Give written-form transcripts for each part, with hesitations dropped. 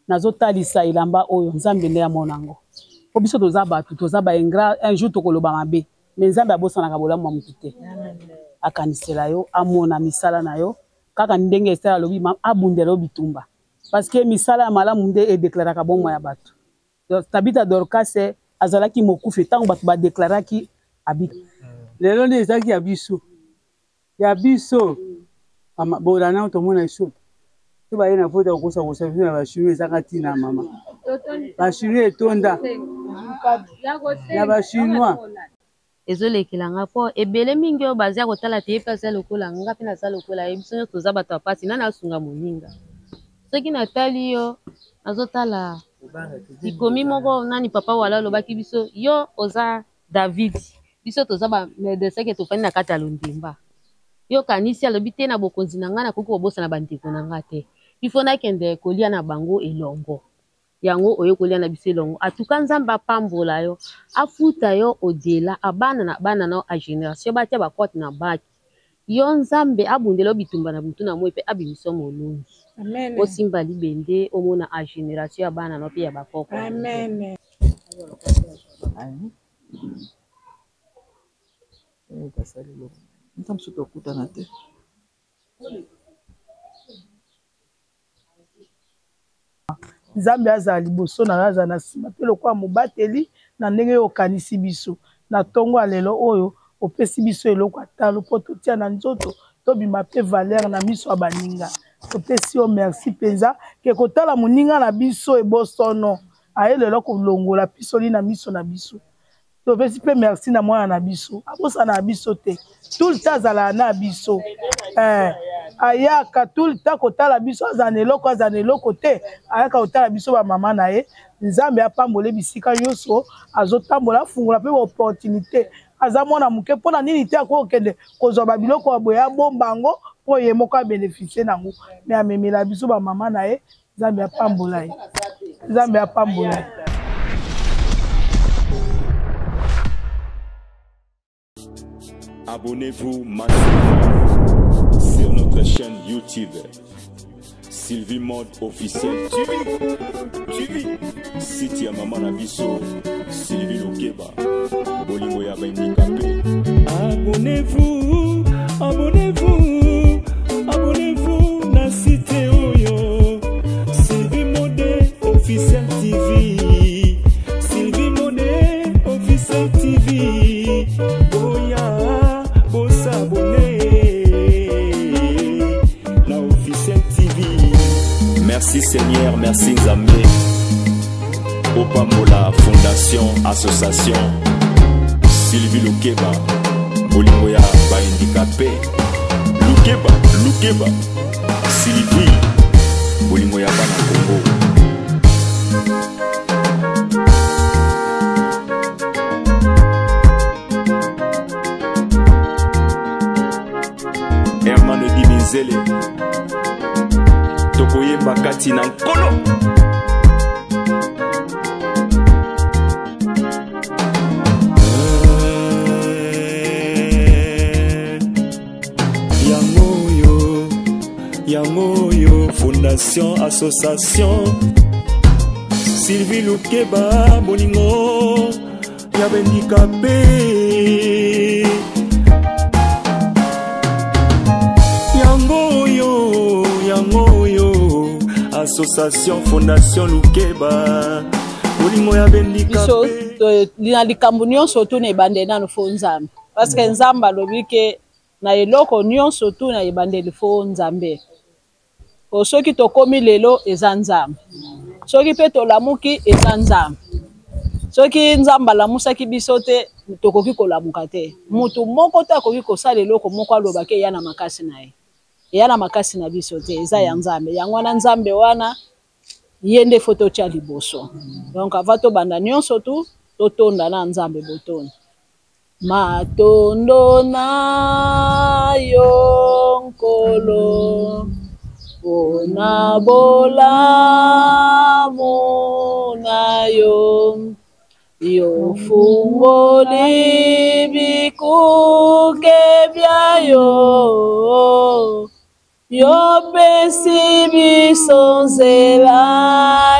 Nazotalisa elamba oyo Nzambe nde amona yango. Po biso toza bato, toza ba ingrat, un jour tokoloba mabe. Mais Nzambe abosanaka bolamu ya motu te. Akanisela yo, amona misala na yo. Kaka ndenge Esther alobi, abundela yo bitumba. Parce que misala ya malamu nde e declaraka bomoi ya bato. Donc, Tabitha Dorcas azalaki mokufi ntango bato ba declaraki abiki. Lelo nde ezalaki ya biso. Ya biso. Mama, bolana tomona biso. To baye na vota kokosa kosa biso na ba chinois ezanga ntina mama. Ba chinois etonda. Na ba chinois. Ezolekela nga po ebele mingi oyo baza kotala te ye pe aza lokola nga pe naza lokola ye biso nionso toza bato ya pasi nani asunga moninga soki natali yo nazotala likomi moko nani papa wala alobaki biso yo oza David biso toza ba medecin ke tofandi na kati ya londemba yo kanisi alobi te na bokonzi na ngai nakoki kobosana bandeko na ngai te il faut nakende kolia na bango elongo yango oye kolia na biso elongo atuka nzambe apambola yo afuta yo odela abana na bana na a generation batia bakote na baki yo nzambe abundela yo bitumba na butu na moi mpe abimisa yo molongi osimba libende omona a generation ya bana no mpe ya bakoko. Amen. Tokutana te. Nzambe azala liboso na yo, azala na nsima mpe lokola mobateli na ndenge yo okanisi biso. Na ntongo ya lelo oyo, opesi biso eloko ya talo mpo totia na nzoto, tobima mpe valeur na miso ya baninga. Topesi yo merci mpenza ke kotala moninga na biso ebosono aye lelo kolongola pisoli na miso na biso. Topesi mpe merci na mwana na biso, abosana na biso te, tout le temps azalaka na biso eh, ayaka tout le temps kotala biso, azala na eloko azala na eloko te, ayaka kotala biso bamama na ye. Nzambe apambole bisika nyonso azotambola, afungola mpe baopportunité. Aza mwana moke, mpo na nini te akoki kokende kozwa babiloko ya boye, abomba yango mpo ye moko abeneficie na yango, me amemela biso bamama na ye. Nzambe apambola ye, Nzambe apambola ye. Abonnez-vous massivement sur notre chaîne YouTube Sylvie Mode officiel TV. TV. Site ya mama na biso Sylvie Lokeba. Bolingo ya ba handicapé. Abonnez-vous, abonnez-vous, abonnez-vous na site oyo Sylvie Mode officiel TV. Sylvie Mode officiel TV. Boya, bosabonner na officiel TV. Merci Seigneur, merci Nzambe. Opambola Fondation Association Sylvie Lukeba bolingo ya ba handicapé Lukeba Lukeba Sylvie bolingo ya bana Congo. Herman Odi Minzele tokoyemba kati na nkolo. Yango oyo, yango oyo, Fondation Association Sylvie Lukeba bolingo ya bendikape. Yango oyo, yango oyo, Association Fondation Lukeba bolingo ya bendikape. Biso na likambo nyonso tu na ebandeli nanu fo Nzambe, parce que Nzambe alobi ke na eloko nyonso tu na ebandeli fo Nzambe. Po soki tokomi lelo eza Nzambe, soki pe tolamuki eza Nzambe. Soki Nzambe alamusaki biso te, tokoki kolamuka te. Mutu moko te akoki kosala eloko moko aloba ke eya na makasi na ye, eya na makasi na biso te, eza ya Nzambe. Yango wana Nzambe wana ye nde faut totia liboso. Donc avant tobanda nyonso tu totonda na Nzambe botondi. Matondo na yo Nkolo mpona bolamu na yo, yo fungoli bikuke bya yo, yo pesi biso nzela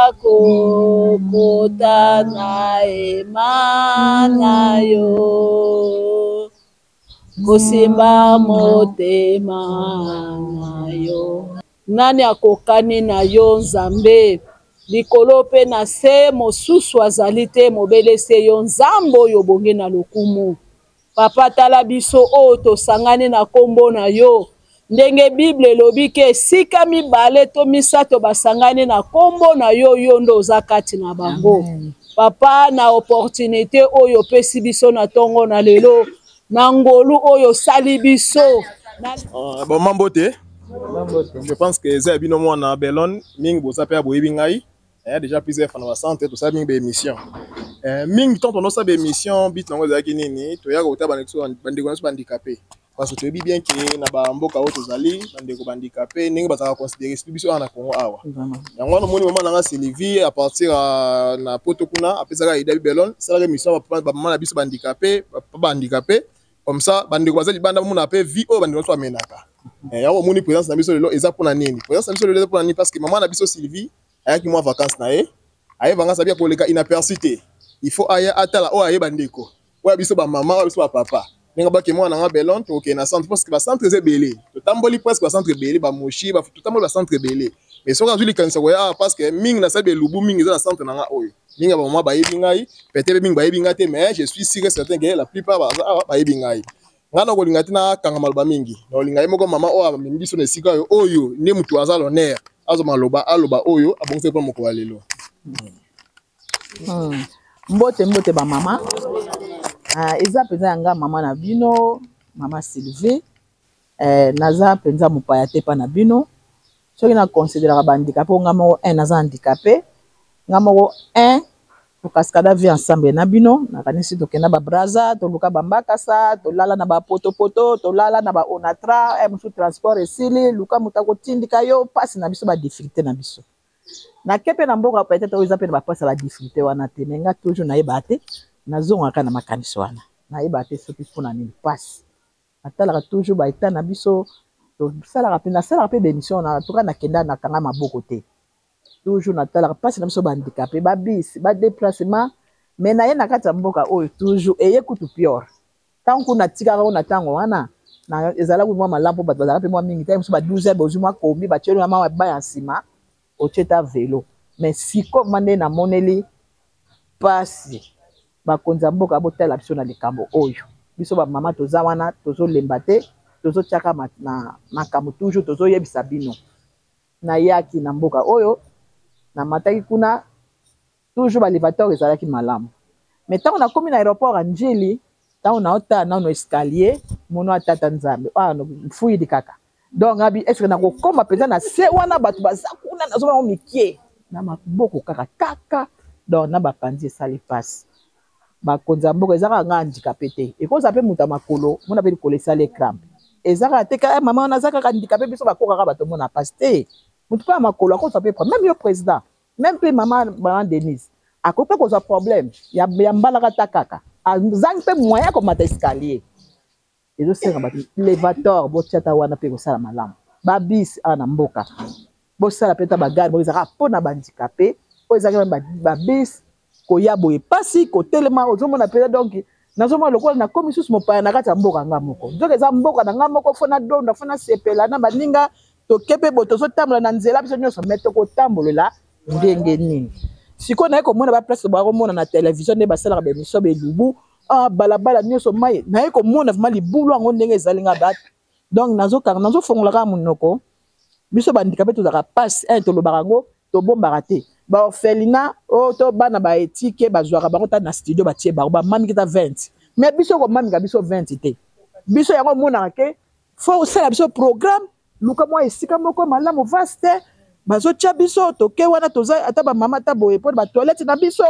Akokota na hema na yo, kosimba motema na yo. Nani akokani na yo, Nzambe? Likolo mpe na se, mosusu azali te, mobele se yo, Nzambe oyo obongi na lokumu. Papa, tala biso oyo tosangani na kombo na yo. Ndenge Bible elobi ke esika mibale to misato basangani na kombo na yo, yo nde oza kati na bango. Amen. Papa, na opportunité oyo opesi biso na tongo na lelo, na ngolu oyo osali biso. Na... Bon, mambote. Je pense que eza ya bino mwana Belon mingi boza pe boyebi ngai. Eh, déjà plusieurs fois na ba centre tosala mingi ba émission. Eh, mingi tant tonosala ba émission but nango ezalaki nini? Toyaka kotala bandeko na biso ba handicapé. Parce que toyebi bien que na ba mboka oyo tozali bandeko ba handicapé ndenge bazalaka considérer surtout biso awa na Congo awa. Yango wana omoni mama na nga Sylvie à partir na poto kuna apesaka Ida Belon salaka émission ba mama na biso ba handicapé, ba handicapé comme ça bandeko baza libanda bamona mpe vie oyo bandeko na biso bamenaka. Yango omoni présence na biso lelo eza mpona nini? Présence na biso lelo eza mpona nini? Parce que mama na biso Sylvie ayaki mwa vacances na ye, aye vacances abia koleka inaperçu te. Il faut aya atala oyo aye bandeko, oyo biso ba mama, oyo biso ba papa. Ndenge bake mwana nga Belon tokokende na centre parce que ba centre eza ebele. Totamboli presque ba centre ebele, ba Moshi, ba totamboli ba centre ebele. Mais soki azwi likanisa koya awa parce que mingi nasali belubu mingi eza na centre na nga oyo. Mingi ya ba mama bayebi ngai, peut-être mingi bayebi ngai te, mais je suis sûr et certain que la plupart baza awa bayebi ngai. Ngai nakolinga te nakanga maloba mingi, nakolinga ye moko mama oyo amemi biso na esika oyo, oyo nde moto aza l'honneur, azwa maloba, aloba oyo abongisaki mpo na mokolo ya lelo. Mbote mbote ba mama. Eza mpenza ya nga mama na bino, mama Sylvie. Naza mpenza mopaya te mpa na bino. Soki na consideraka ba handicapé, nga moko un naza handicapé, nga moko un tokaskada vie ensemble na bino. Nakanisi tokenda ba Brazza, toluka ba Mbakasa, tolala na ba potopoto, tolala na ba Onatra, mosusu transport esili, luka moto akotindika yo, mpasi na biso, ba difficulté na biso. Nake mpe na mboka peut-être oyo eza mpe na bapasi ya ba difficulté wana te, mais nga toujours nayebaka te, nazongaka na makanisi wana, nayebaka te soki mpona nini mpasi. Natalaka toujours ba état na biso, tosalaka mpe, nasalaka mpe bémission na toka, nakenda nakanga maboko te, toujours natalaka mpasi na biso ba handicapé, ba bus, ba déplacement. Mais naye na kati ya mboka oyo toujours eye kutu pire. Ntango kuna natikaka ngo na ntango wana ezalaki mwa malamu mpo bato bazalaka mpe mwa mingi te. Mosusu ba 12 heures bozwi mwa kombi, batieli mwa maba ya nsima, otie ta velo. Mais sikoyo ma nde namoneli mpasi. Bakonzi ya mboka, botala biso na likambo oyo. Biso bamama toza wana, tozolemba te, tozotiaka na makambo, toujours tozoyebisa bino. Nayaki na mboka oyo, namataki kuna, toujours baelevateur ezalaki malamu. Mais ntango nakomi na aéroport ya Njili, ntango naotala nano escalier mono atata Nzambe mfuyidi kaka. Donc ngabi est ce que nakokoma mpenza na se wana? Bato baza kuna, nazomona ngo mike na maboko kaka kaka. Donc na bapanzi esali mpasi. Bakonzi ya mboka, eza kaka nga handicapé te, ekozala mpe moto ya makolo, mona mpe likolo esali crampe. Eza kaka te kaka mama wana aza kaka handicapé, biso bakokaka bato mona mpasi te. Moto mpe ya makolo akozwa mpe problème, même yo président, même mpe mama Denise akoki mpe kozwa problème ya mbalaka ta kaka azangi mpe moyen ya komata escalier. Ezosenga bato élévateur botia ta wana mpe kosala malamu. Babus awa na mboka, bosala mpe ta bagare moko ezalaka mpona bahandicapé oyo ezalaki babus. Koya boye mpasi kotelema, ozomona mpenza. Donc nazomona lokola nakomi susu mopaya na kati ya mboka nga moko. Donc eza mboka na nga moko, fo nadonda, fo nasepela na baninga. Toke mpe boye, tozotambola na nzela biso nyonso, mais tokotambolela ndenge nini? Sikoyo naye komona baplace bakomona na télévision nde basalaka baémission belubu, balabala nyonso mai. Naye komona vraiment libulu yango ndenge ezali nga ba. Donc nazokanga, nazofongola kaka monoko. Biso bahandicapé tozalaka pasi, tolobaka yango, tobombaka te. Baorphelinat oyo to bana baetike bazwaka bango ta na studio, batie bango, bamamiki ta 20, mais biso komamika biso 20 te. Biso yango omonaka ke fo osala biso programme, luka mwa esika moko malamu vaste, bazotia biso, toke wana, toza ata bamama ata boye mpo batoilette na biso,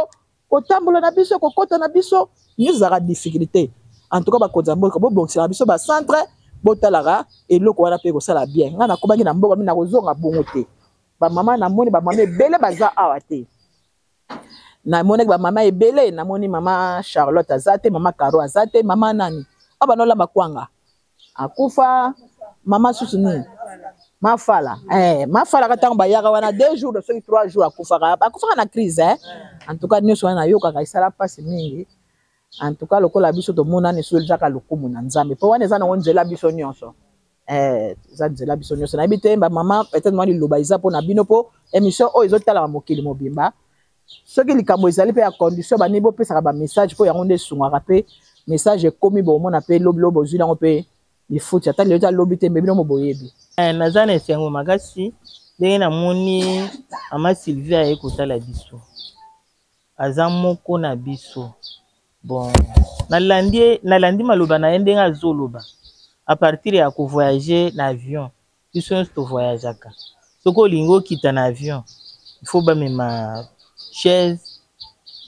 kotambola na biso, kokɔta na biso nyonso ezalaka difficulté. En tout cas bakonzi ya mboka, bobongisaka biso bacentre, botalaka eloko wana mpe kosala bien. Ngai nakomaki na mboka mi, nakozonga bongo te. Bamama, namoni bamama ebele baza awa te. Namonaki bamama ebele, namoni mama Charlotte aza te, mama Caro aza te, mama nani awa banolamba kwanga akufa, mama susu nini. Mafala eh, mafala ka ntango bayaka wana 2 jours soki 3 jours akufaka, akufaka na crise eh. En tout cas nyonso wana nayokaka esala mpasi mingi. En tout cas lokola biso tomonani so, ezaka lokumu na Nzambe, mpo wana eza nango nzela biso nyonso, eza nzela biso nyonso. Nayebi te, bamama, peut-être mwa liloba eza mpona bino, mpo émission oyo ezotalama mokili mobimba. Soki likambo ezali mpe ya condition banini, bopesaka bamessage, mpo yango nde esungaka. Mpe message ekomi, bomona mpe lobilobi ozwi yango mpe lifuti, ata lelo ta lobi te, mais bino mo boyebi. Naza na esengo makasi ndenge namoni mama Sylvie aye kotala biso, aza moko na biso. Bon, nalandi maloba na ye ndenge azoloba à partir ya kovoyage na avion. Biso nyonso tovoyageaka, soki olingi okita na avion, il faut bamema chaise,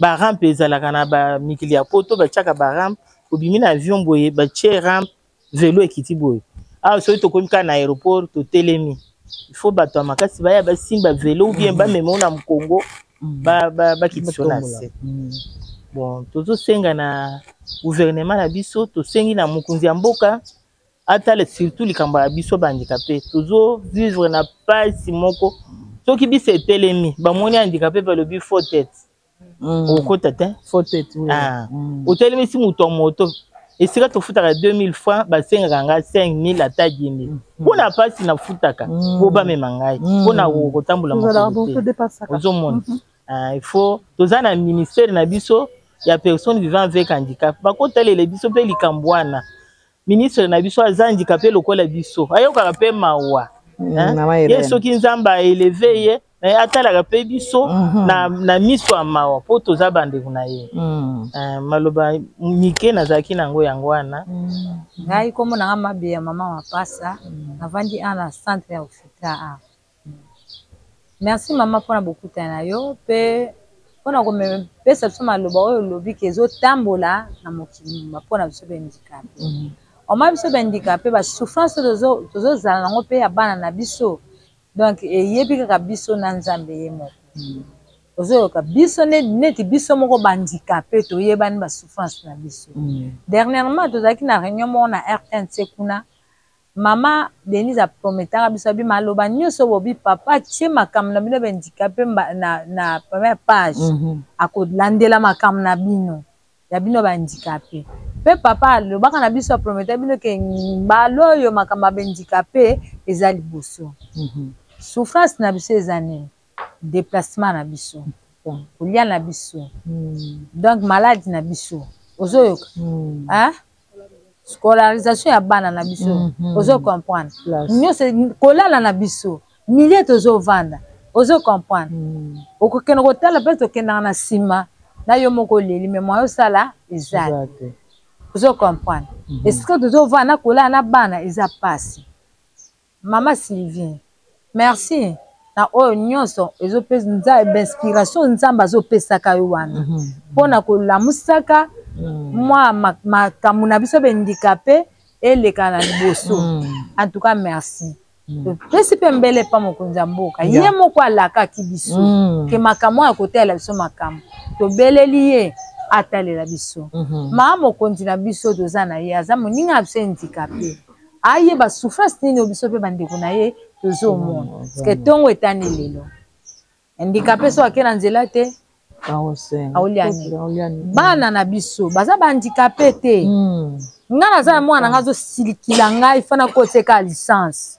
barampe ezalaka na bamikili ya Poto, batiaka barampe. Obimi na avion boye, batie rampe, vélo ekiti boye. Awa soki tokomi kaka na aéroport, totelemi, il faut bato ya makasi baya basimba vélo ou bien bamema na mokongo, bakitisa na se. Bon, tozosenga na gouvernement na biso, tosengi na mokonzi ya mboka atala surtout likambo ya biso bahandicapé. Tozovivre na pasi moko. Soki biso etelemi, bamoni handicapé, balobi faux tête, okota te. Faux tête, oui. Ah. Otelemisi moto ya moto, esika tofutaka 2000 francs, basengaka nga 5000, ata 10 000. Mpona mpasi nafutaka mpo bamema ngai mpona kotambola mokolo te. Ozomona, il faut toza na ministère na biso ya personne vivant avec handicap, bakotalela biso mpe likambo wana. Ministre na biso aza handicapé lokola biso, ayokaka mpe mawa. Ye soki Nzambe aélever ye, atalaka mpe biso na miso ya mawa, mpo toza bandeko na ye. Maloba mike nazalaki nango yango wana. Ngai nkombo na nga Mabe ya mama Mapasa, navandi awa na centre ya Ofitra a. Merci mama mpona bokutana na yo mpe mpona komepesa biso maloba oyo olobi ke ezotambola na mokili mobimba mpona biso bahandicapé. Oma biso bahandicapé, basouffrance tozozala nango mpe ya bana na biso, donc eyebi kaka biso na Nzambe ye moko. Ozoyoka biso neti biso moko bahandicapé toyebani basouffrance na biso. Dernièrement tozalaki na réunion moko na RTNC kuna, mama Denise aprometaka biso, abi maloba nyonso bobi papa tie makambo na bino bahandicapé na première page, akolandela makambo na bino ya bino bahandicapé. Mpe papa alobaka na biso, aprometa bino ke mbala oyo makambo ya bahandicapé eza liboso. Souffrance na biso eza nini? Déplacement na biso, kolia na biso, donc maladie na biso, ozoyoka, scolarisation ya bana na biso, ozo comprendre, nyonso, kolala na biso, milieu tozovanda, ozo comprendre. Okokende kotala mpe tokendaka na nsima na yo moko oleli, mais moyen osala eza te. Ozo comprendre, esika tozovanda na kolala na bana eza mpasi. Mama Sylvie, merci na oyo nyonso ezopesa bainspiration Nzambe azopesaka yo wana mpona kolamusaka mwa makambo na biso bahandicapé eleka na liboso. En tout cas merci. Topesi mpe mbele epa mokonzi ya mboka, ye moko alakaki biso ke makambo oyo akotalela biso, makambo tobeleli ye atalela biso. Maa mokonzi na biso toza na ye, aza moninga na biso handicapé, ayeba souffrance nini oyo biso mpe bandeko na ye tozomona, parce que ntongo etani lelo, handicapé so ake na nzela te, aolia nini? Bana na biso baza bahandicapé te. Ngai naza na mwana, ngai azosilikila ngai fana koteka licence,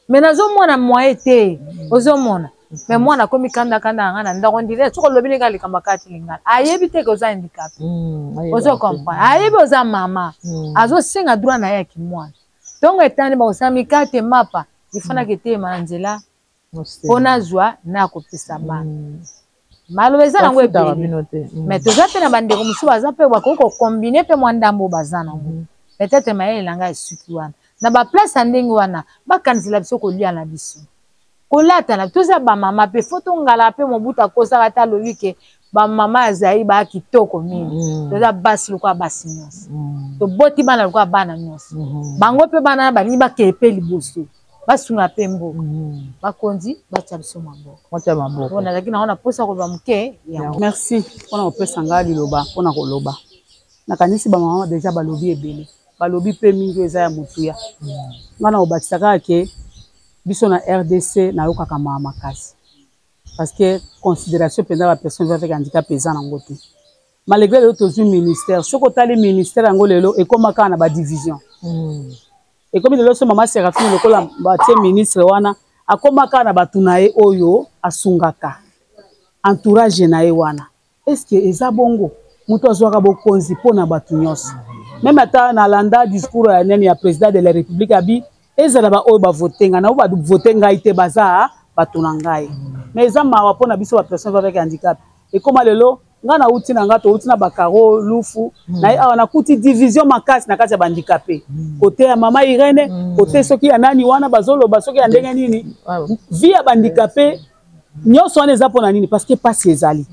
mais nazomona moyen te. Ozomona, mais mwana akomi kandakanda na ngai na ndako ndire. Soki olobi ndenge likambo akati lingala, ayebi te ke oza handicapé. Ozo comprendre, ayebi oza mama, azosenga droit na ye ya kimwana. Ntongo etani, bakosala mikate, mapa, ifanaka eteyema na nzela mpo nazwa na kopesa bana. Maloba eza nango ebele, mais toza mpe na bandeko mosusu baza mpe bakoki kocombiner mpe mwa ndambo baza nango. Peut-être mayele na ngai esuki wana. Na baplace ya ndenge wana, bakanisela biso kolia na biso, kolata na toza bamama mpe fo tongala mpe. Mobutu akosaka ata alobi ke bamama azali baya kitoko mingi. Toza basi lokola basi nyonso, toboti bana lokola bana nyonso. Bango mpe bana na balingi bakee mpe liboso, basunga mpe mboka. Bakonzi batia biso maboko. Nazalaki nango na mposa koloba moke yango. Merci mpona kopesa ngai liloba mpona koloba. Nakanisi bamama déjà balobi ebele, balobi mpe mingi oyo eza ya motuya. Ngai na kobakisa kaka ke Biso na RDC nayokaka mawa makasi parce que considération mpenza ba personnes avec handicap eza nango te. Malgré lelo tozwi ministère, soki otali ministère yango lelo ekóma kaka na badivision. Ekomi lelo so mama Seraphine lokola batie ministre wana, akóma kaka na bato na ye oyo asungaka, entourage na ye wana. Est-ce eza bongo? Moto azwaka bokonzi mpo na bato nyonso. Même ata nalanda discours ya nani, ya président de la République, abi ezala baoyo bavote ngai na oyo bavote ngai te, baza bato na ngai. Mais eza mawa mpo na biso bapersone avec handicap. Ekóma lelo, ngai nauti na ngai, touti na bakaro lufu na ye awa, nakuti division makasi na kati ya bahandicapé, côté ya mama Irene, côté soki ya nani wana bazoloba soki ya ndenge nini. Vie ya bahandicapé nyonso wana eza mpo na nini? Parce que pasi ezali,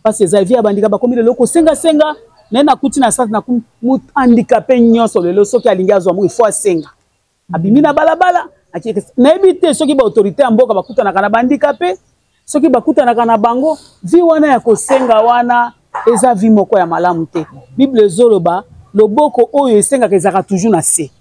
pasi ezali. Vie ya bahandicapé bakomi lelo kosengasenga. Naye nakuti na centre, nakuti handicapé nyonso lelo soki alingi azwa mo, il faut asenga, abimi na balabala. Nayebi te soki baautorité ya mboka bakutanaka na bahandicapé, soki bakutanaka na bango. Vie wana ya kosenga wana eza vie moko ya malamu te. Bible ezoloba loboko oyo esengaka ezalaka toujours na se,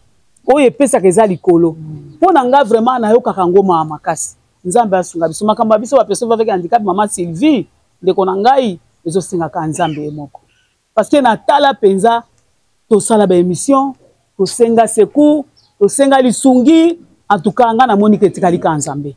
oyo epesaka eza likolo. Mpo na nga vraiment nayokaka yango mawa makasi. Nzambe asunga biso. Makambo ya biso bapersone avec handicap, mama Sylvie, ndeko na ngai, ezosengaka Nzambe ye moko, parce que natala mpenza, tosala baémission, tosenga secours, tosenga lisungi. En tout cas ngai namoni ke etikali ka Nzambe.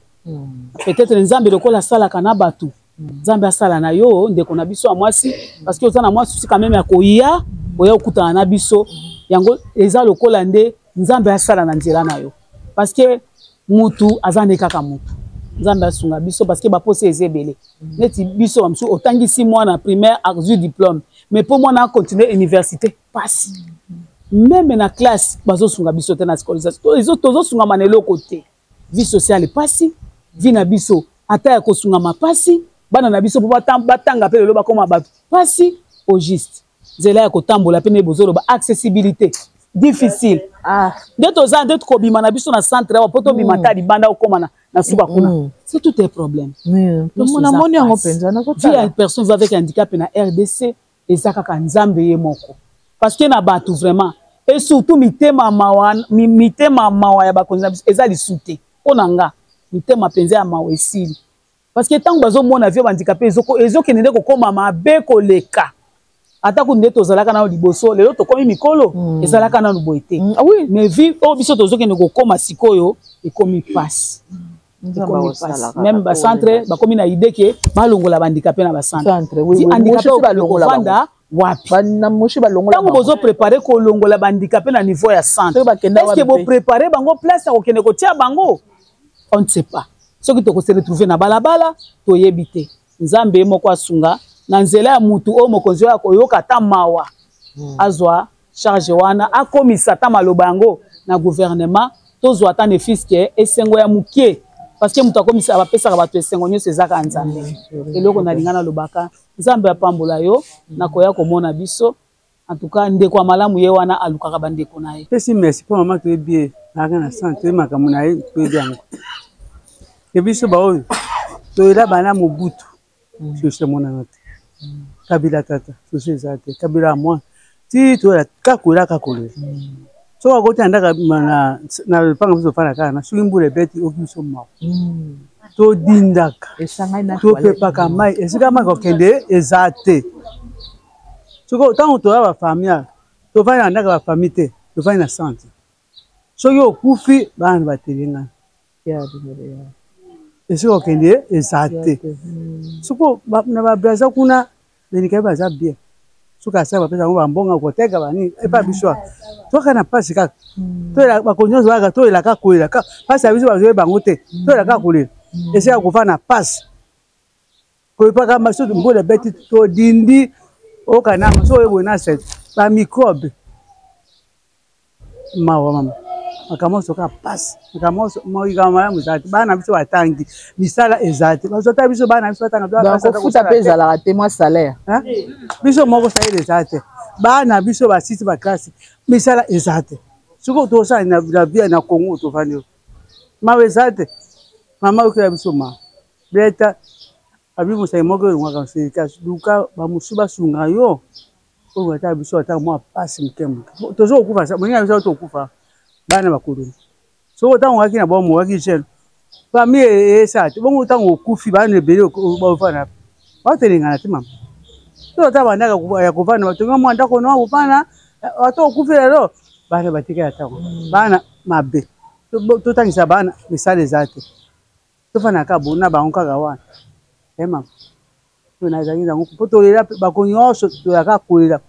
Peut-être Nzambe lokola asalaka na bato, Nzambe asala na yo, ndeko na biso ya mwasi, parce que oza na mwa souci quand même ya koya, oya okutana na biso. Yango eza lokola nde Nzambe asala na nzela na yo, parce que mutu aza nde kaka mutu. Nzambe asunga biso, parce que baposa eza ebele. Neti biso bamosusu, otangisi mwana primaire, azwi diplôme, mais mpo mwana acontinue université, pasi. Même na classe bazosunga biso te, na scolarisation tozosungama na eloko te. Vie sociale pasi, vie na biso ata ya kosungama pasi. Bana na biso mpo batanga mpe lelo bakóma bato, pasi. Au juste nzela ya kotambola mpe nde bozoloba accessibilité difficile. Nde toza nde kobima na biso na centre awa, mpo tobima ta libanda, okóma na suka kuna, c'est tout un problème. Namoni yango mpenza. Vie ya personne avec handicap na RDC eza kaka Nzambe ye moko, parce que na bato vraiment, et surtout mitema mawa, mitema mawa ya bakonzi na biso eza lisu te. Mpo na nga mitema mpenza ya mawa esili, parce que ntango bazomona vie bahandicapé ezokende nde kokóma mabe koleka ata kutu nde tozalaka nano liboso. Lelo tokomi mikolo, ezalaka nano boye te. Ah oui. Mais vie oyo biso tozokende kokóma sikoyo ekomi pasi, ekomi pasi. Même bacentre bakomi na idée ke balongola bahandicapé na bacentre. Handicapé okovanda wapi? Ntango bozoprépare kolongola bahandicapé na niveau ya centre, est ce que boprépare bango place ya kokende kotia bango? On ne sait pas soki tokose retrouve na balabala, toyebi te. Nzambe ye moko asunga na nzela ya mutu oyo mokonzi oyo akoyoka ata mawa, azwa charge wana, akomisa ata maloba yango na gouvernement, tozwa ata ne fût-ce que esengo ya mokie, parce que moto akomisa bapesaka bato esengo nyonso ezaka Nzambe. Eloko nalinga nalobaka, Nzambe apambola yo nakoya komona biso. En tout cas ndeko ya malamu ye wana alukaka bandeko na ye. Pesi merci mpo mama toyebi ye, ayaka na centre, toyebi makambo na ye, toyebi yango. E biso baoyo toyela bana Mobutu, solution emonana te. Kabila tata, solution eza te. Kabila ya mwana ti toyela kaka koyela, kaka kolela. Soki akoti na ndaka na lopanga, biso tofanda kaka na soki mbula ebeti, oki biso mawa, todindaka, topepaka mai, esika mai kokende eza te. Soki ntango toya bafamille, tofandi na ndako ya bafamille te, tofandi na centre. Soki okufi, bana batelengana, esika okende eza te. Soki na babraza kuna benika baza bien, soki asala bapesa yango bambongo koteka banini. Epa biso toka na mpasi kaka, bakonzi nyonso kaka toyelaka koyelaka mpasi ya biso, bazoyeba yango te. Toyelaka kolela, esika kofanda na mpasi, koyepaka maso, mbula ebeti, todindi, okana so oyeboye na se bamicrobe. Mawa mama, makambo nyonso kaka mpasi, makambo nyonso likambo malamu eza te. Bana biso batangi, misala eza te, bazota biso bana biso batanga. Kofuta mpe ezalaka te, mwa salaire. Biso moko salaire eza te. Bana biso basisi baklase, misala eza te. Soki tosala na vie na Congo, tovandi, mawa eza te. Mama, okela biso mawa beta abi mosali moko elongwaka serika, luka bamosusu basunga yo oyo ata biso ata mwa pasi moke moke. Tozo kokufa, moninga biso tokufa, bana bakolonga. Soki otango okaki na bomo, okaki jeune. Famille esala te bongo ntango okufi bana ebele bafanda batelengana te mama. To ata bandaka ya kovanda batonga mwa ndako no kovanda ata okufi lelo bana batikala ntango bana mabe totangisa bana misala eza te tofanda kaka bo na bango kaka wana e mama to nazalaki nango mpo tolela bako nyonso toyaka kolela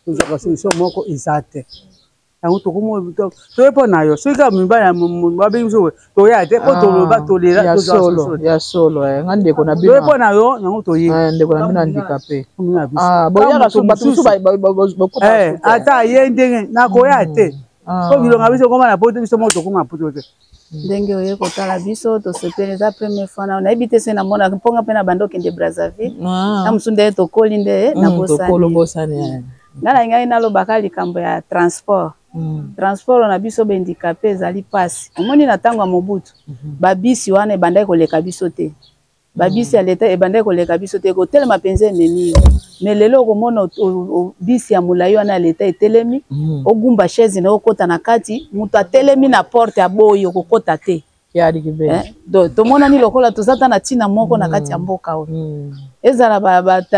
tozwaka solution moko eza te. Yango tokomo toye mpo na yo soki kaka mibali babengi biso toya te mpo toloba ah, tolela ya solo ya solo eh. nga ndeko na bino toye mpo na yo yango toye eh, ndeko na bino handicapé ah, boyaka so bato mosusu eh, ata ye ndenge nakoya te ah. mpo bilonga biso okoma na poto biso moko tokoma na poto te. Ndenge oye kotala biso tosepeli, eza première fois na nayebi te soki namonaka mpo nga mpe na banda okende Brazzaville na mosusu nde tokoli nde nabosani. Nga nalingaki nalobaka likambo ya transport. Transport na biso ba handicapé ezali mpasi. Omoni na ntango ya Mobutu babisi wana ebandaki koleka biso te, babisi ya leta ebandaki koleka biso te, kotelema mpenza ememi yo. Mais lelo okomona bisi ya molai wana ya leta etelemi, ogumba chaise na okota na kati, moto atelemi na porte aboyi okokota te. Donc tomonani lokola toza ta na ntina moko na kati ya mboka oyo. Ezala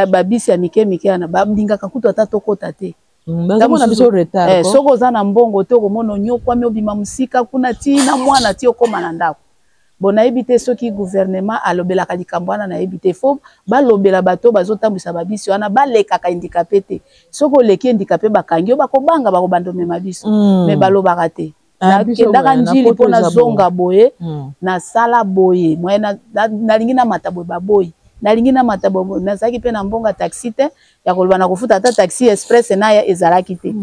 babisi ya mike mike wana balingaka kutu ata tokota te. Soki oza na mbongo te okomona onyokwami obima mosika kuna ti na mwana ti okóma na ndako. Bon, nayebi te soki gouvernement alobelaka likambo wana, nayebi te. Fo balobela bato bazotambwisa babisi wana balekaka handicapé te. Soki oleki handicapé bakangi yo, bakobanga bakobanda omema biso. Mais balobaka te. Nakendaka Njili mpo nazonga boye, nasala boye moye nalingi namata boye baboyi, nalingi namata boye nazalaki mpe na mbongo ya taxi te ya koloba na kofuta ata taxi express naya ezalaki te.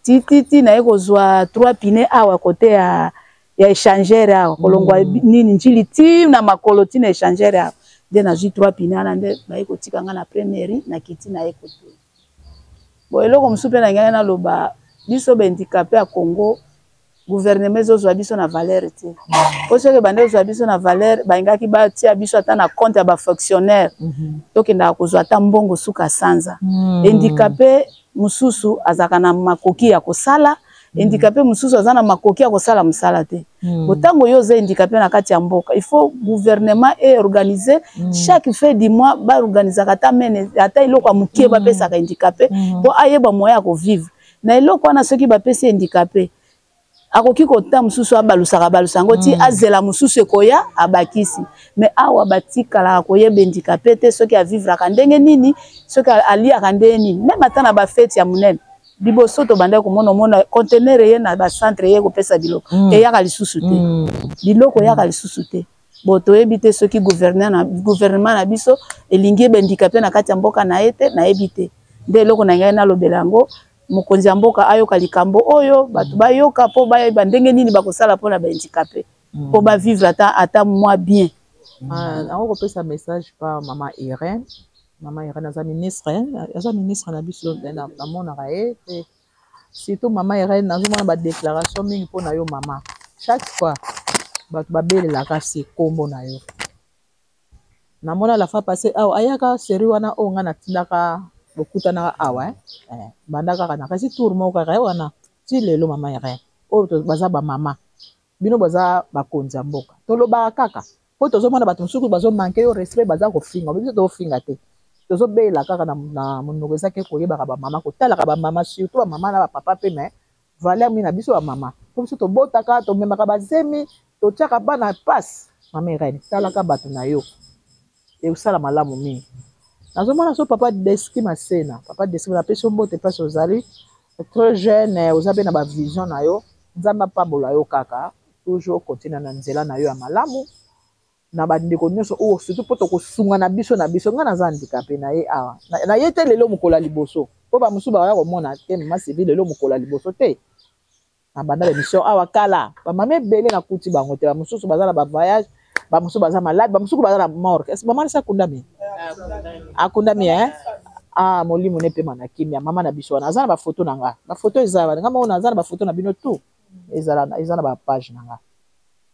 Tititi naye kozwa 3 pine awa kote ya échangeur awa kolongwa nini Njili ti na makolo ti na échangeur awa nde nazwi 3 pine wana nde baye kotika nga na première na kiti naye kotuna. Bon, eloko mosusu mpe na ngai naloba, biso bahandicapé ya Congo, gouvernement ezozwa biso na valeur te. Po soki ebandi kozwa biso na valeur, balingaki batia biso ata na compte ya bafonctionnaire, tokendaka kozwa ata mbongo suka sanza. Handicapé mosusu azalaka na makoki ya kosala, handicapé mosusu aza na makoki ya kosala mosala te. Ntango yo oza handicapé na kati ya mboka, il faut gouvernement eorganiser chaque fin du mois baorganisaka ata mene ata eloko ya moke bapesaka handicapé mpo ayeba moyen ya kovivre na eloko wana. Soki bapesi handicapé, akoki kota mosusu abalusaka balusa yango ti azela mosusu ekoya abakisi. Mais awa batikalaka koyeba handicapé te soki avivraka ndenge nini, soki aliaka ndenge nini. Même ata na bafete ya monene, liboso tobandaki komona omona conteneur eye na bacentre eye kopesa biloko, eyaka lisusu te, biloko eyaka lisusu te. Bon, toyebi te soki gouvernement na biso elingi eba handicapé na kati ya mboka na ye te, nayebi te. Nde eloko na ngai nalobela yango, mokonzi ya mboka ayoka likambo oyo, bato bayoka mpo bayeba ndenge nini bakosala mpona bahandicapé mpo bavivre ata mwa bien. Nango kopesa message pa mama Irene. Mama Irene aza ministre, aza ministre na biso, namonaka ye te. Surtout mama Irene, nazomona badéclaration mingi mpona yo mama. Chaque fois bato babelelaka se nkombo na yo. Namona la fois passée awa ayaka série wana oyo ngai natindaka, bokutanaka awa eh. Banda kaka nakasi tour moko kaka ye wana ti lelo. Mama Irene, oyo baza bamama, bino baza bakonzi ya mboka, tolobaka kaka mpo tozomona bato mosusu bazomanquer yo respect, baza kofinga biso. Tozofinga te, tozobelela kaka na monoko. Ezaki koyebaka bamama, kotalaka bamama, surtout bamama na bapapa mpe, mais valeur mingi na biso bamama, mpo biso tobotaka, tomemaka bazemi, totiaka bana pasi. Mama Irene, talaka bato na yo, ekosala malamu mingi. Nazomona so papa Deski Masena. Papa Deski, napesi yo mbote mpasi. Ozali très jeune, oza mpe na bavision na yo. Nzambe apambola yo kaka toujours, continue na nzela na yo ya malamu na bandeko nyonso oyo, surtout mpo tokosunga na biso na biso. Ngai naza handicapé na ye awa na ye te lelo mokolo ya liboso, mpo bamosusu bakaya komona te mama Sylvie lelo mokolo ya liboso te. Na banda baémission awa kala, bamama ebele nakuti bango te. Bamosusu baza na bavoyage, bamosusu baza malade, bamosusu baza na morgue. Est mama nisi akundami, akundami, eh? Ah, molimo ne pema na kimia. Mama na biso wana aza na bafoto na nga, bafoto eza wana. Nga moko naza na bafoto na bino tout, ezala eza na bapage na nga.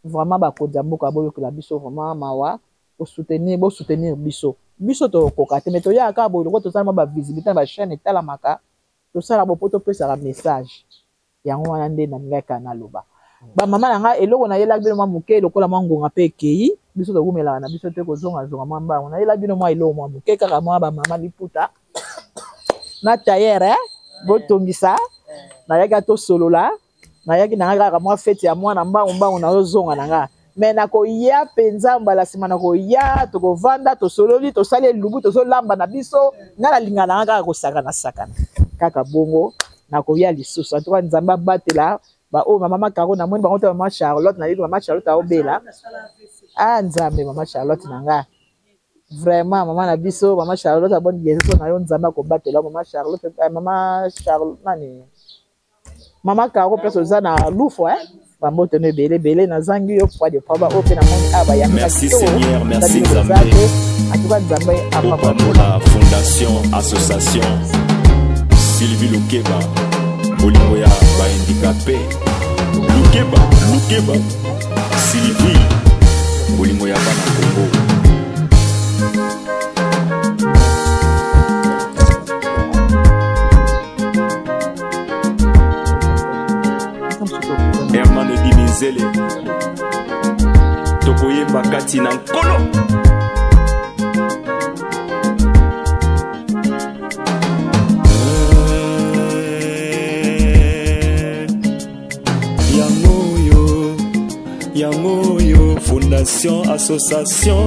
Vraiment, bakonzi ya mboka, boyokela biso vraiment mawa, bosoutenir, bosoutenir biso. Biso tokoka te, mais toyaka kaka boye loko tosala mwa bavisibilité na bachaîne etalamaka, tosala bo mpo topesaka message. Yango wana nde nalingaki kaka naloba. Bamama na ngai, eloko nayelaki bino mwa moke lokola mwa ngonga mpe ekei, biso tokumelaka na biso te kozongazonga mwa mbango. Nayelaki bino mwa eloko mwa moke kaka mwa bamama liputa na tailleur, eh? Botongisa. Nayaki atosolola, nayaki na ngai kaka mwa feti ya mwana, mbangu mbangu nazozonga na ngai. Me nakoya mpenza mbala nsima, nakoya, tokovanda, tosololi, tosali elubu, tozolamba na biso. Ngai nalinga na ngai kaka kosakana sakana kaka bongo. Nakoya lisusu. Antuka Nzambe abatela baoyo mama Makaro, namoni bango te. Mama Charlotte, nayebi mama Charlotte aobela. Ah Nzambe, mama Charlotte na nga, vraiment mama na biso, mama Charlotte, aboni guérison na yo. Nzambe akobatela mama Charlotte. Eh, mama Charlotte nani, mama Caro, place oza na Lufo, eh? Bambote no ebele ebele. Nazangi yo poids de poids baoyo mpe namoni awa bayambi. Merci Seigneur, merci Nzambe. Atuka Nzambe. Opambola fondation association Sylvie Lukeba, bolingo ya bahandicapé. Lukeba, Lukeba Sylvie, bolingo ya bana Congo. Hermano Diminzele, tokoyemba kati na Nkolo. Yango oyo, yango oyo, fondation association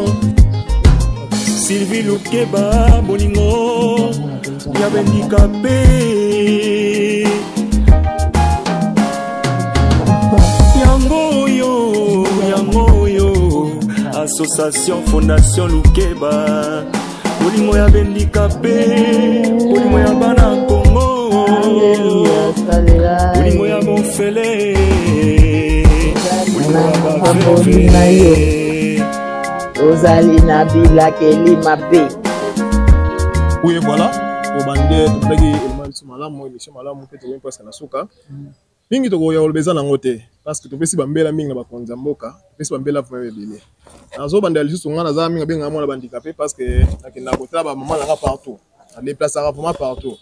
Sylvie Lukeba, bolingo ya bendikape. Yango oyo, yango oyo, association fondation Lukeba, bolingo ya bendikape, bolingo ya bana Kongo, bolingo ya bofele, bolingo ya baveve. Ozali na bilakeli mabe. Oui, voilà, tobande, tobandaki elema biso malamu, émission malamu mpe tokomi mpasi na suka. Mingi tokoya koloba eza nango te, parce que topesi bambela mingi na bakonzi ya mboka, topesi bambela vraiment ebele. Nazobandela lisusu, ngai naza mingi abengaka mwana bandikape, parce que nakendaka kotala bamama nanga partout, nadeplasaka vraiment partout.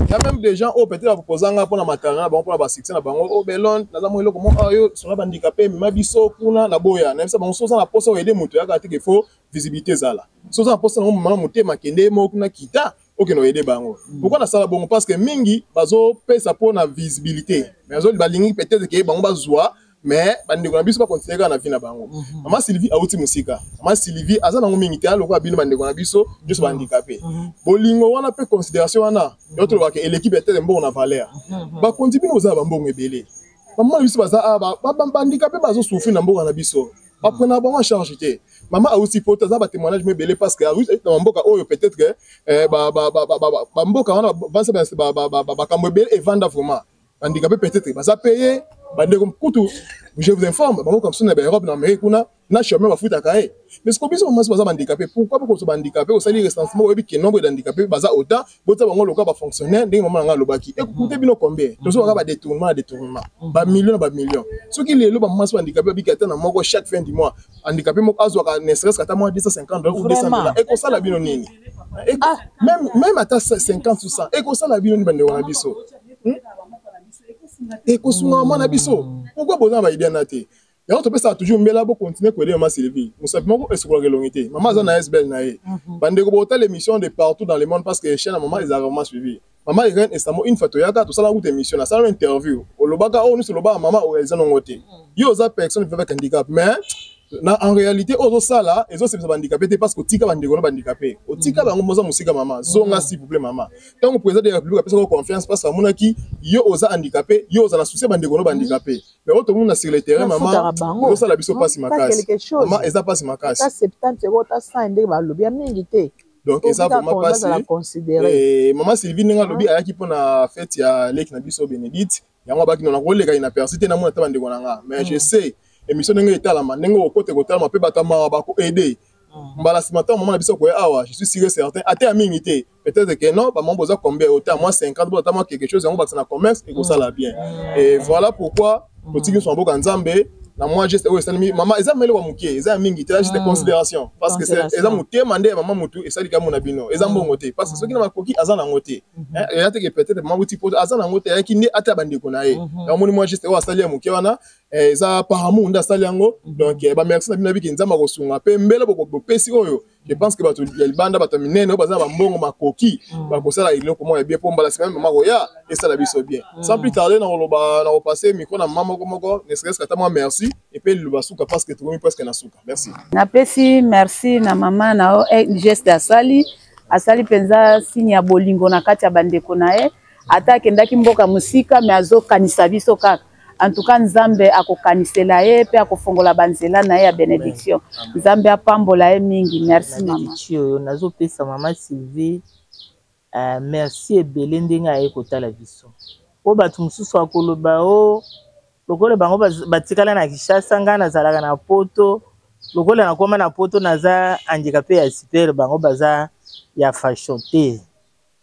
Ya même des gens oyo peut-être baproposa nga mpona matanga na bango, mpona basuccès na bango. Oyo Belon, naza mwa eloko moko oyo songa bandikape, emema biso kuna na boya. Nayebisa bango, so oza na mposa oyede moto, yaka te, faut visibilité ezala. So oza na mposa nango, mama motema, kende moko kuna, kita, okende oyede bango. Pourquoi nasala bongo? Parce que mingi bazopesa mpona visibilité, mais balingi peut-être ke bango bazwa, mais bandeko na biso bakontinue kaka na vie na bango. Mama Sylvie awuti mosika. Mama Sylvie aza nango mingi te lokola bino bandeko na biso nyonso bahandicapé. Bolingo wana mpe considération wana yo tolobaka eleki peut-être mbongo na valeur. Bakonzi, bino boza na bambongo ebele, bamama na biso baza bahandicapé, bazosouffrir na mboka na biso, baprenaka bango en charge te. Mama awuti poto, aza batémoignage mo ebele, parce que awuti na bamboka oyo peut-être que bamboka wana bakambo ebele evanda vraiment. Bandikape peut-être baza paye. Bandeko kutu, je vous informe, bango comme na baEurope, na Amérique kuna, na chemin bafutaka ye. Mais siko biso bamasi baza bandikape, pourquoi bokozwa bandikape? Osali recensement, oyebi ke nombre d'handicapé baza autant, botia bango lokola bafonctionnaire, ndenge mama na ngai alobaki. Ekokute bino combien? Tozwaka badétournement na détournement, bamillion na bamillion. Soki lelo bamasi bandikape babiki ata na moko chaque fin du mois, handicapé moko azwaka ne serait-ce ata mwa 250 dollars ou 200 dollars, ekosala bino nini? Même ata 50 ou 100, ekosala bino nini, bandeko na biso? Ekosunga mama na biso. Pourquoi boza na baidea na te? Yango topesaka toujours mbela, bocontinue koaider mama Sylvie. Mosapi moko esukolaka elongi te. Mama aza na SBL na ye. Bandeko botala émission de partout dans le monde, parce que chaîne ya mama ezalaka vraiment suivi. Mama Irène Esamo, une fois toyaka, tosalaka kuta émission, nasala interview, olobaka oyo nyonso olobaka, mama orealiza nongo te. Yo oza personne vivant avec handicap, mais na en réalité oyo ozosala ezosepesa bandikape te, parce que otika bandeko na bandikape, otika bango moza mosika. Mama, zonga s'il vous plaît. Mama, ntango président de la République apesaka confiance, parce que amonaki yo oza handicapé, yo oza na souci ya bandeko no bandikape. Mais oyo tomona sur le terrain, mama, ezosala biso mpasi makasi. Mama, eza mpasi makasi. Ata 70 euro, ata 100, ndenge balobi ya mingi te. Donc eza vraiment mpasi. Mama Sylvie, ndenge alobi, ayaki mpona fête ya leki na biso Bénédicte. Yango abaki nona koleka inaperçu te, namona ata bandeko na nga. Mais je sais émission ndenge etalama, ndenge okote kotalama mpe bato mawa bakoaide mbala nsima. Ntango mama na biso koya awa, je suis sûr et certain, ate ya mingi te, peut-être que non, bamama boza combien? Ota mwa 50, ata mwa quelque chose, yango bakisa na commerce, ekosala bien. Et voilà pourquoi totiki biso maboko ya Nzambe. Na mwa geste oyo esalemi mama, eza mele wa moke, eza ya mingi te, eza juste considération, parce que eza motema nde ya mama motu esali kambo na bino, eza mbongo te, parce que soki na makoki aza nango te, eya te ke peut-être mama wuti poto aza nango te, ayaki nde ata bandeko na ye. Yango moni mwa geste oyo asali ya moke wana eza par amour nde asali yango. Donc bamerci na bino, nabiki Nzambe akosunga mpe mbele bopesi oyo. Je pense que bato ya libanda, bato ya minene oyo baza na bambongo makoki, bakosala eloko moko ya bien mpo mbala nsima mama koya esala biso bien. Sans plus tarder, nakoloba, nakopase micro na mama moko moko, ne serait-ce ata mwa merci et puis liloba suka, parce que tokomi presque na suka. Merci. Napesi merci na mama na yo. Geste asali, asali mpenza signe ya bolingo na kati ya bandeko na ye. Ata akendaki mboka mosika, me azokanisa biso kaka. En tout cas, Nzambe akokanisela ye mpe akofongola banzela na ye ya bénédiction. Nzambe apambola ye mingi. Merci mama. Oyo nazopesa mama Sylvie merci ebele ndenge aye kotala biso. Po bato mosusu akoloba o lokola bango batikala na Kinshasa, ngai nazalaka na Poto. Lokola nakoma na Poto, naza handicapé ya super, bango baza ya fashion te.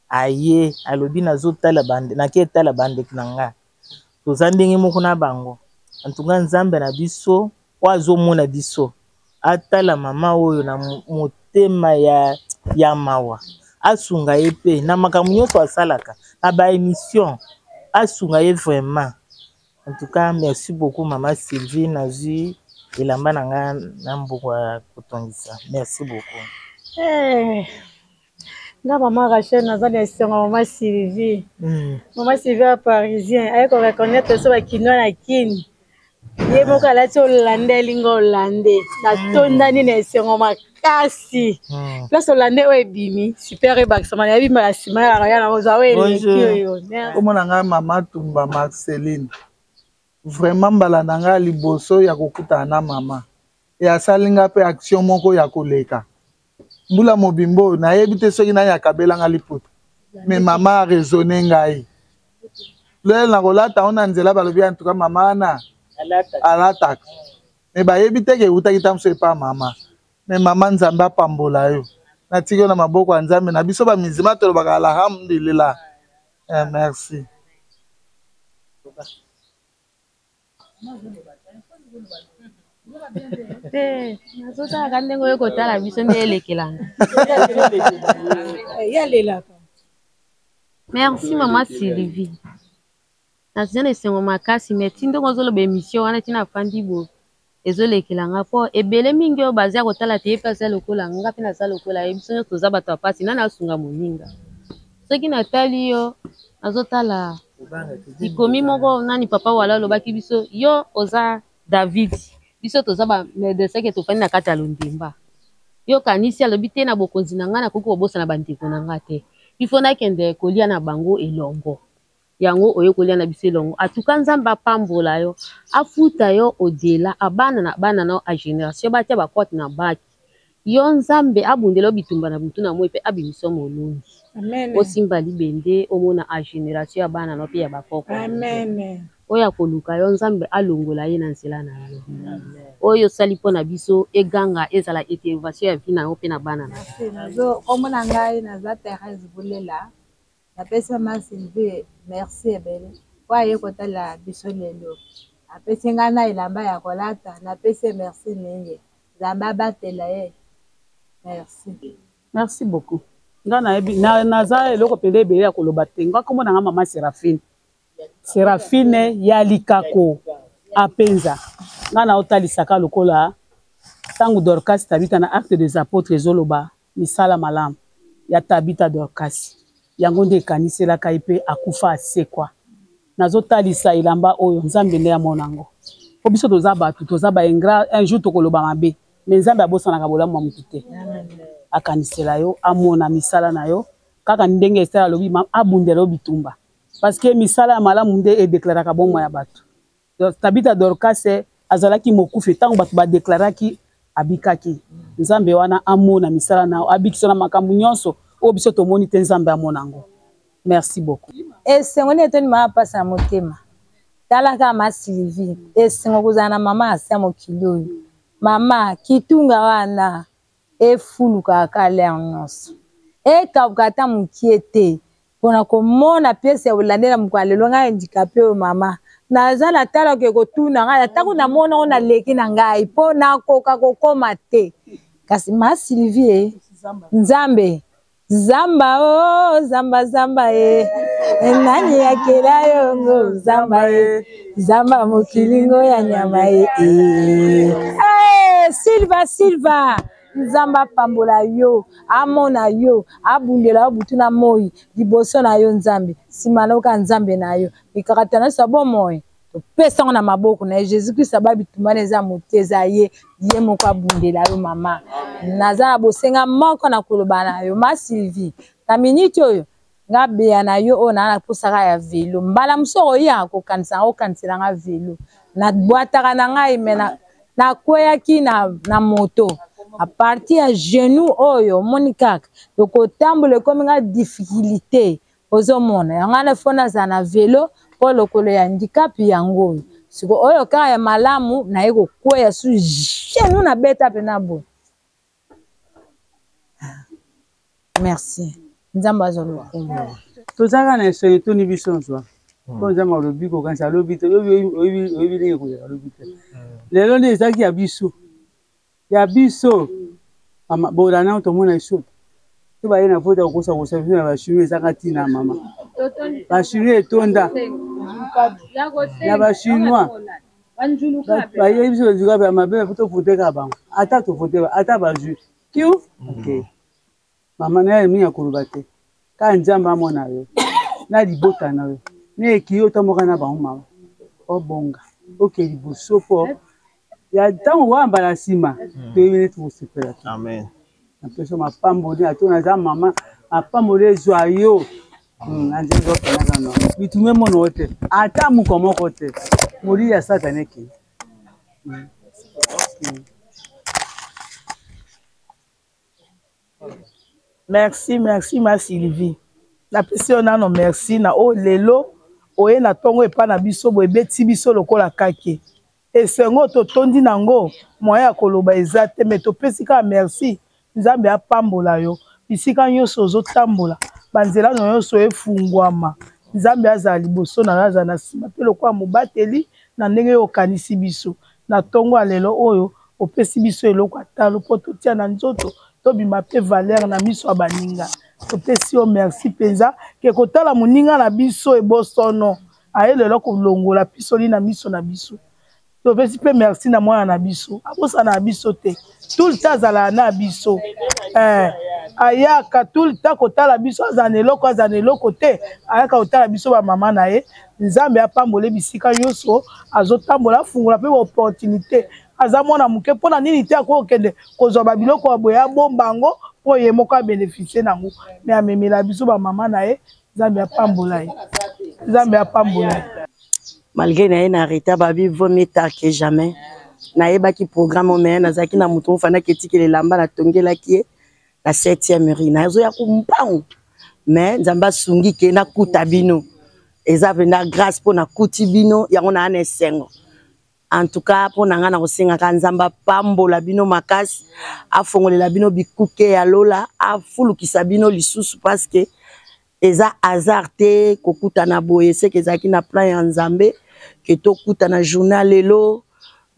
Aye alobi nazotala bande, nake etala bandeko na nga, toza ndenge moko na bango. Antuka Nzambe na biso oyo azomona biso atala mama oyo na motema ya mawa, asunga ye mpe na makambo nyonso asalaka na baémission, asunga ye vraiment. En tout cas, merci beaucoup mama Sylvie. Nazwi elamba na nga na mbongo ya kotongisa. Merci beaucoup. Hey. Nga mama Rachel, naza na esengo. Mama Sylvie, mama Sylvie ya parisien aye koreconnaitre biso bakinois na Kini. Ye moko alati olande, alinga olande. Natondani na esengo makasi. Place olande oyo ebimi super, ebakisama nayebi mbala nsima yaka ya na kozwa oyo eleki oyo. Komona ngai mama Tumba Marceline, vraiment mbala na ngai liboso ya kokutana na mama e asali nga mpe action moko ya koleka mbula mobimba oyo. Nayebi te soki nani akabelanga liputa, me mama araisonne ngai lele na kolata ngo na nzela. Balobi antuka mama wana alataka, me bayebi te ke eutaki ta mosu epa mama. Me mama, Nzambe apambola yo. Natiki yo na maboko ya Nzambe na biso. Bamizima tolobaka alhamdulillah. Merci. Te, nazotalaka ndenge oyo kotala biso nde elekelanga. Ye alelaka. Merci mama Sylvie, naza na esengo makasi. Me ti ndenge ozoloba émission wana, ntina afandi boye ezolekela nga, mpo ebele mingi oyo baza kotala te. Ye mpe aza lokola nga, mpe naza lokola ye, biso nyonso toza bato ya mpasi. Nani asunga moninga? Soki natali yo, nazotala likomi moko nani papa wala alobaki biso: yo oza David, biso toza bamédecin ke tofandi na kati ya londemba. Yo kanisi alobi te na bokonzi na ngai nakoki kobosana bandeko na ngai te, ifo nakende kolia na bango elongo. Yango oye kolia na biso elongo. Atuka Nzambe apambola yo, afuta yo odela abana na bana na a génération, batia bakote na baki yo. Nzambe abundela yo bitumba na butu na moi mpe abimisa molongi. Osimba libende, omona a génération ya bana no mpe ya bakoko. Oyo akoluka yo, Nzambe alongola ye na nzela na yo. Oyo osali mpo na biso eganga, ezala intervention ya vie na yo mpe na bana na yo. Kombo na ngai naza Thérèse Bulela. Napesi mama Sylvie merci ebele po aye kotala biso lelo. Apesi ngai na elamba ya kolata, napesi ye merci mingi. Nzambe abatela ye. Merci. Merci beaucoup. Nga nayebi naza eloko mpenza ebele ya koloba te. Nga kombo na nga mama Seraphine, Seraphine ya Likako apenza. Nga naotalisaka lokola ntango Dorcas Tabita na Acte des Apôtres ezoloba misala malamu ya Tabita Dorcas, yango nde ekaniselaka ye mpe akufa asekwa. Nazotalisa elamba oyo, Nzambe nde amona yango, mpo biso toza bato, toza baingrat. Un jour tokoloba mabe, me Nzambe abosanaka bolamu ya motu te. Akanisela yo, amona misala na yo kaka ndenge Ester alobi, abundela yo bitumba, parce que misala ya malamu nde edeklaraka bomoi ya bato. Tabita Dorcas azalaki mokufi ntango bato badeklaraki abikaki. Nzambe wana amona misala na yo, abikisa na makambo nyonso oyo biso tomoni te. Nzambe amona yango. Merci beaucoup. Esengo nini etondi mama, mpasi na motema. Tala kaka ma Sylvie, esengo kozala na mama ase ya mokili oyo. Mama kitunga wana efulukaka ka lere nyonso, ekauka ata mokie te mpona komona piese ya kolandela mokolo ya lelo. Ngai handicapé oyo, mama Naza na tala ke kotuna ngai atako namona ngo naleki na ngai mpo nakoka kokoma te. Kasi ma Sylvie, Nzambe Zamba o oh, zamba zamba e eh. nani akela yongo zamba e zamba mokili ngo ya nyama e eh. eh, Silva Silva Nzambe apambola yo amona yo abundela yo butu na moi liboso na yo Nzambe nsima na yo kaka Nzambe na yo mikakatano nyonso ya bomoi topesa yango na maboko na ye jésus christ aba bitumba na eza mote eza ye ye moko abundela yo mama naza na bosenga moko na koloba na yo ma sylvie na miniti oyo nga beya na yo oyo naa naposaka ya velo mbala mosusu okoya kokanisa nga okanisela nga velo nabwataka na ngai me nakweyaki na, na moto a partir ya genou oyo omoni kaka tokotambola ekomi nga difficulté ozomona yango wana fo nazala na velo mpo lokolo ya handicap yango oyo siko oyo kaka ya malamu naye kokweya su genou nabeta mpena boye merci nzambe azwa lokumu tozalaka na esengo etoni biso nzwa mpo nzambe alobi kokanisa alobi te oyebi ndenge ekozala alobi te lelo nde ezalaki ya biso ya biso mama bolana tomona biso to baye na vota kokosa kosa biso na bachinois ezanga ntina mama bachinois etonda na bachinois bayebi biso bazuka ya mabe tovote kaka bango ata tovote ata bazwi kiu ok mama naye mingi akoloba te kaka nzambe amona yo na libota na yo na ekiyi otamboka na bango mama obonga oke liboso mpo ya ntango okoya mbala nsima hmm. toyebi neti kosepela te napesa mapamboli ato naza mama mapamboli ezwa yo hmm, na nzela ezokendaka no bitumba emono yo te ata moko moko te molili ya satana ekei hmm. Merci, merci ma Sylvie. Napesi yo nano merci na oyo lelo oye na ntongo epai na biso boye ebeti biso lokola kake. Esengo totondi na yango moyen ya koloba eza te mais topesi kaka merci Nzambe apambola yo bisika nyonso ozotambola banzela na nyonso efungwama Nzambe azala liboso na yo azala na nsima mpe lokola mobateli na ndenge yo okanisi biso na ntongo ya lelo oyo opesi biso eloko ya talo mpo totia na nzoto tobima mpe valeur na miso ya baninga topesi yo merci mpenza ke kotala moninga na biso ebosono aye lelo kolongola pisoli na miso na biso topesi mpe merci na mwana na biso abosana na biso te tout le temps azalaka na biso eh, ayaka tout le temps kotala biso azala na eloko azala na eloko te ayaka kotala biso bamama na ye nzambe apambole bisika nyonso azotambola afungola mpe baopportunité aza mwana moke mpo na nini te akoki kokende kozwa babiloko ya boye abomba yango mpo ye moko abeneficie na yango me amemela biso bamama na ye nzambe apambola ye nzambe apambola ye malgré na ye na retard babi vaut mieux tard que jamais nayebaki programme oyo me nazalaki na moto mofandaki etikela elamba natongelaki ye na 7e rue nazoya kumpangu me nzambe asungi ke nakuta bino eza mpenza grâce mpo nakuti bino yango naa na esengo en tout cas mpo na ngai nakosengaka nzambe apambola bino makasi afongolela bino bikuke ya lola afulukisa bino lisusu parce que eza hasard te kokutana boye seke ezalaki na plan ya nzambe ke tokutana journal lelo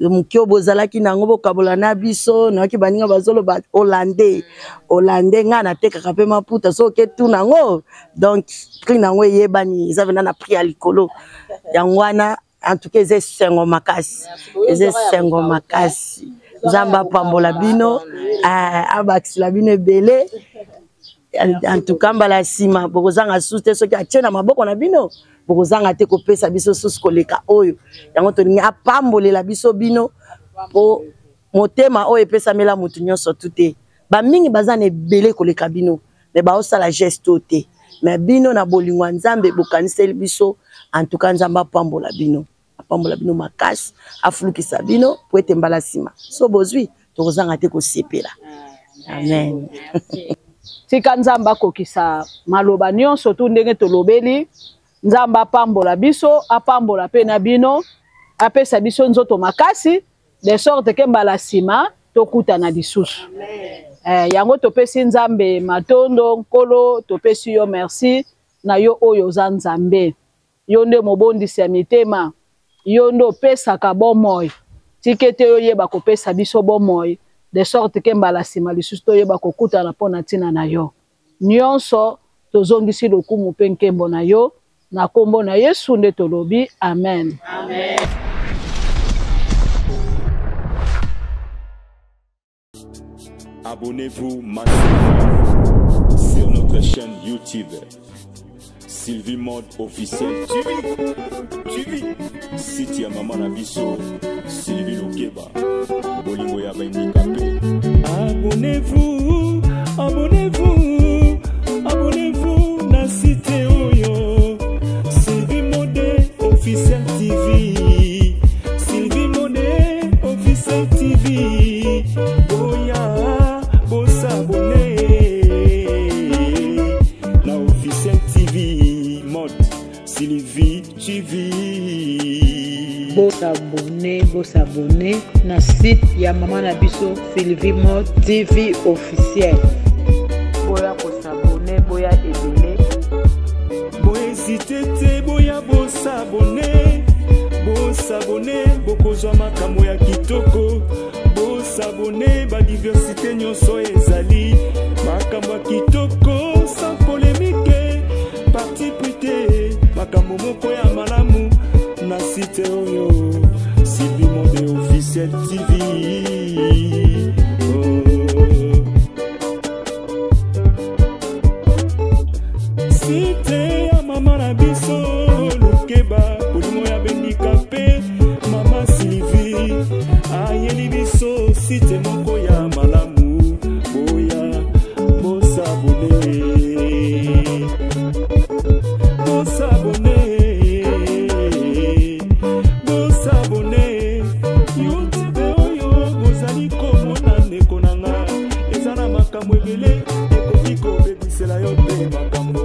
moke oyo bozalaki na yango bokabola na biso nayoki baninga bazoloba hollandais hollandais ngai natekaka mpe maputa soki oke tuna yango donc prix na yango eyebani eza mpenza na prix ya likolo yango wana en tout cas eza esengo makasi eza esengo makasi nzambe apambola bino eh, abakisela bino ebele en tout cas mbala ya nsima bokozanga susu te soki atie na maboko na bino bokozanga te kopesa biso susu koleka oyo yango tolingi apambolela biso bino mpo motema oyo epesamela moto nyonso tu te bamingi baza na ebele koleka bino me baosala geste oyo te me bino na bolingo ya nzambe bokaniseli biso antuka nzambe apambola bino apambola bino makasi afulukisa bino po ete mbala nsima so bozwi tokozanga te kosepela amen tika nzambe akokisa maloba nyonso tu ndenge tolobeli nzambe apambola biso apambola mpe na bino apesa biso nzoto makasi de sorte ke mbala nsima tokutana lisusu eh, yango topesi nzambe matondo nkolo topesi yo merci na yo oyo oza nzambe yo nde mobondisi ya mitema. Yo nde opesaka bomoi. Tika ete yo oyeba kopesa biso bomoi, de sorte que mbala sima lisusu toyeba kokutana mpo na ntina na yo. Nionso, tozongisi lokumu mpe nkembo na yo. Na kombo na Yesu nde tolobi, amen. Amen. Abonnez-vous massivement sur notre chaîne YouTube Sylvie Mode officiel TV. TV. Site ya mama na biso Sylvie Lukeba. Bolingo ya ba handicapé. Abonnez-vous, abonnez-vous, abonnez-vous na site oyo Sylvie Mode officiel TV. Sylvie Mode officiel TV. Boya, bosabonne na officiel TV Mode Sylvie TV. Bosabone, bosabone na site ya mama na biso Sylvie Mode TV officiel. Boya kosabone, boya ebele. Bohésite te, boya bosabone, bosabone, bokozwa makambo ya kitoko. Bosabone, badiversité nyonso ezali makambo ya kitoko sans polémique, parti pris te, makambo moko ya malamu na site oyo Sylvie Monde officiel TV. Oh. Site ya mama na biso Lukeba, bolingo ya bendika mpe mama Sylvie ayeli biso site moko ya malamu. Boya bosabone, bosabone, bosabone. YouTube oyo bozali komona ndeko na nga eza na makambo ebele ekoki kobebisela yo mpe makambo.